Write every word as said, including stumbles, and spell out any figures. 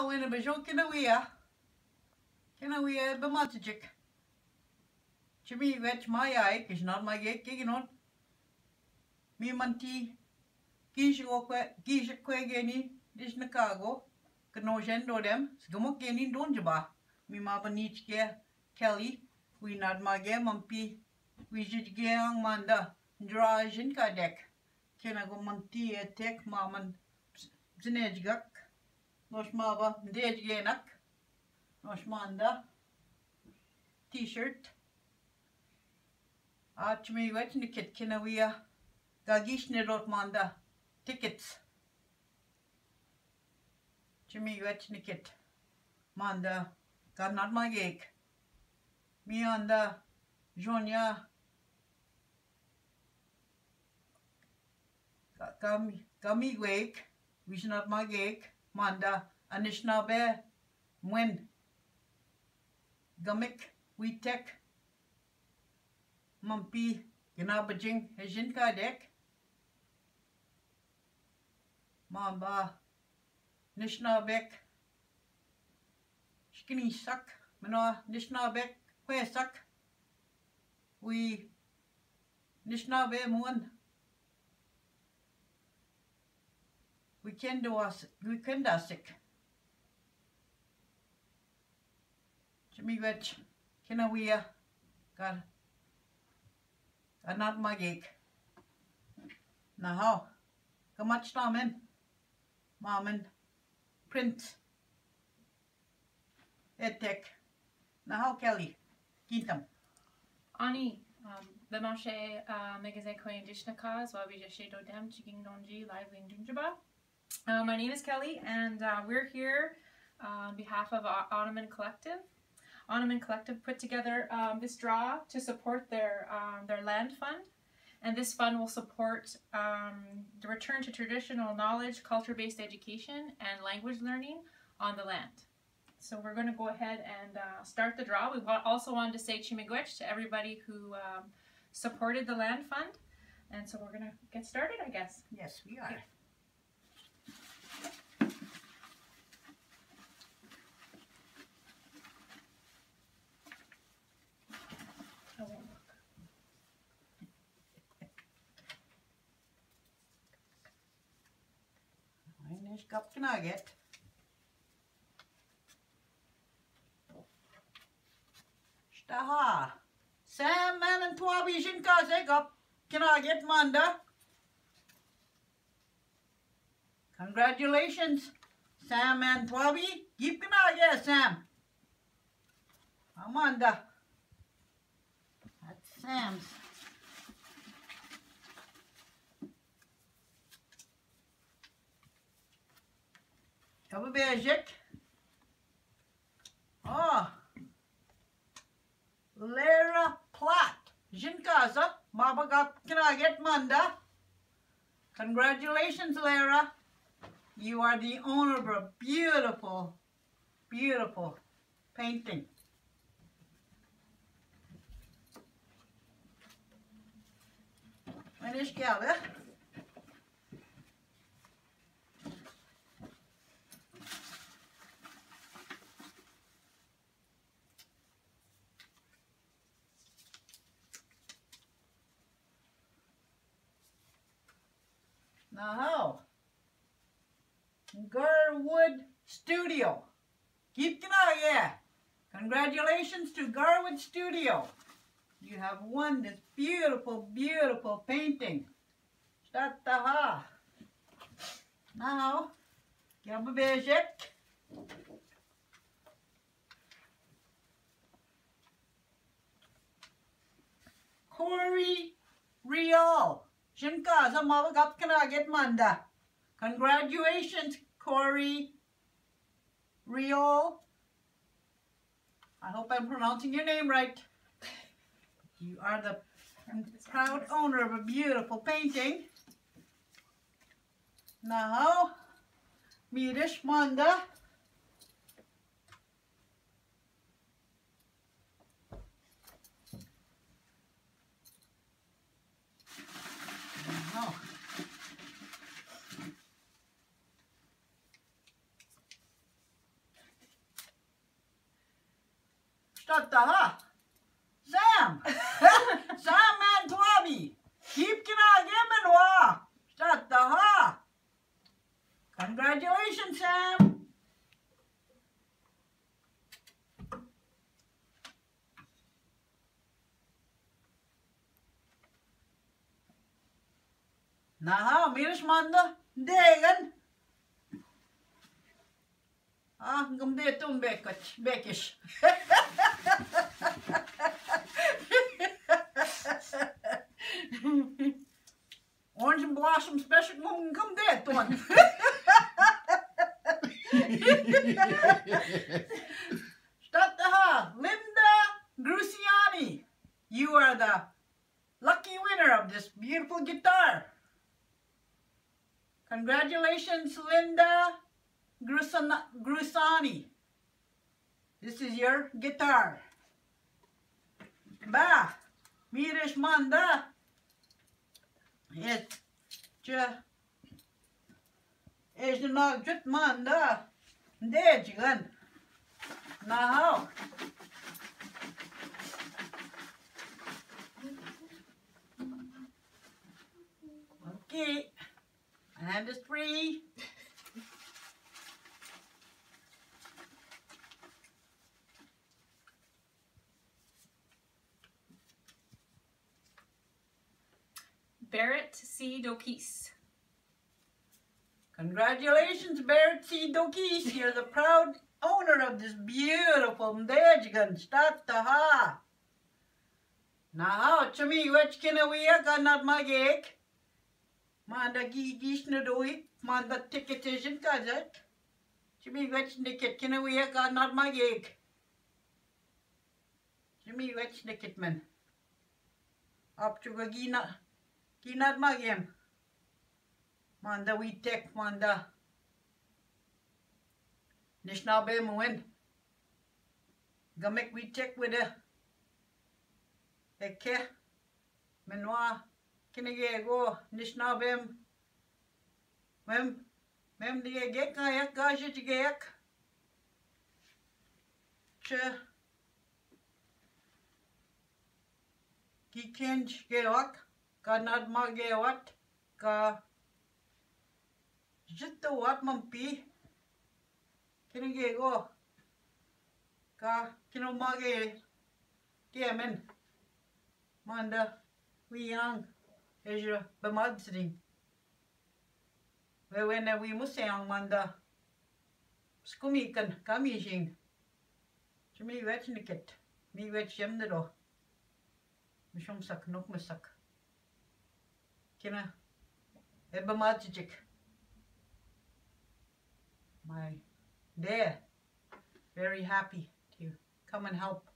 Wena bejo kina wiya. Kina wiya be matichik. Chimi wech maya e kishnar mage ke ginon. Mi manti kish go kwe, kish kwe geni, dish na kago, kano jen do dem, sgamo geni don jaba. Mi ma banich ke Kelly, wi nad mage mampi, wi jit ge ang manda, njra jin ka dek. Kena go manti e tek ma man znej gak. Nos ma ba ndej genak. Nos manda t-shirt. A chimi wet ni kit kena wiya. Gagish ne rot manda tickets. Chimi wet ni kit manda. Ganat ma gek. Mi anda Jonya Ka-, Kami, Kami Wake, Wishnat Magek, Manda, Anishinaabe, Mwen, Gamik, Witek, Mampi, Ginabajing, Hejin Kadek, Mamba, Nishnaabek, Shkinisak, Manoa, Nishnaabek, Kwesak, Wi, Nishnaabe Muan, Wikendoas-, Wikendasik. Chimigwech, Kinawia, Gar-, Anat Magik. Nahao, Kamach Tamen, Mamen, Prince, Etek, Nahao Kelly, Kintam. Ani, um, Bemashe, uh, Megazekwe Dishnakas, Wabi Jeshe Dodem, Chiking Donji, Live Wing Junjaba. Uh, my name is Kelly, and uh, we're here uh, on behalf of O-, Ottoman Collective. Ottoman Collective put together um, this draw to support their um, their land fund, and this fund will support um, the return to traditional knowledge, culture-based education, and language learning on the land. So we're going to go ahead and uh, start the draw. We wa- also wanted to say Chimigwech to everybody who um, supported the land fund, and so we're going to get started, I guess. Yes, we are. Eine Schkapknaget. Staha. Sam, man, and Twabi Shinka, Jacob. Can I get Manda? Congratulations, Sam and Twabi. Keep can I get Sam? Amanda. That's Sam's. Have a basic. Oh. Lara Platt. Jinkaza, Mabagap Knaget Manda. Congratulations, Lara. You are the owner of a beautiful, beautiful painting. Manish Gala. Now, Garwood Studio. Keep it up, yeah. Congratulations to Garwood Studio. You have won this beautiful, beautiful painting. Shataha. Now, grab a basic. Corey Rial. Shinkaza Mavagap Kanaget Manda. Congratulations, Corey Rial. I hope I'm pronouncing your name right. You are the proud owner of a beautiful painting. Now, Mirish Manda. Start the ha. Sam. Sam and Twabi. Keep kina game and wa. Start the ha. Congratulations, Sam. Naha, mirus manda, degen. Ah, gam de tum bekach, bekish. Orange blossom special mum gam de ton. Start the ha, Linda Gruciani. You are the lucky winner of this beautiful guitar. Congratulations, Linda Grusan-, Grusani. This is your guitar. Ba, mirus manda. It's just Ej na jut manda. Nde jigan. Na hao. Okay. Hand is free. Barrett C. Dokis. Congratulations, Barrett C. Dokis. You're the proud owner of this beautiful Mdejgan Stataha. Naha, chumi wech kina wiya ka not magek. Manda gi gish na doi, manda ticket agent ka jat. Chumi wech niket kina wiya ka not magek. Chumi wech niket men. Up to go gina, gina magem. Manda we tek, manda. Nishna be muen. Gamek we tek with a. Eke. Menwa. Kine ge go. Nishna bem. Mem. Mem dige gek ga yak ga shi dige yak. Che. Ki kenj ge wak. Ka nadma ge wat. Ka jitto wat mampi. Kine ge go. Ka kino mage. Ke men. Manda. Wi yang. Ejra. Bemad sring. Wewe ne wi muse yang manda. Skumi kan kami jing. Chumi wech niket. Mi wech jem de do. Mishum sak, nuk me sak. Kina, eba mati chik. My dad, very happy to come and help.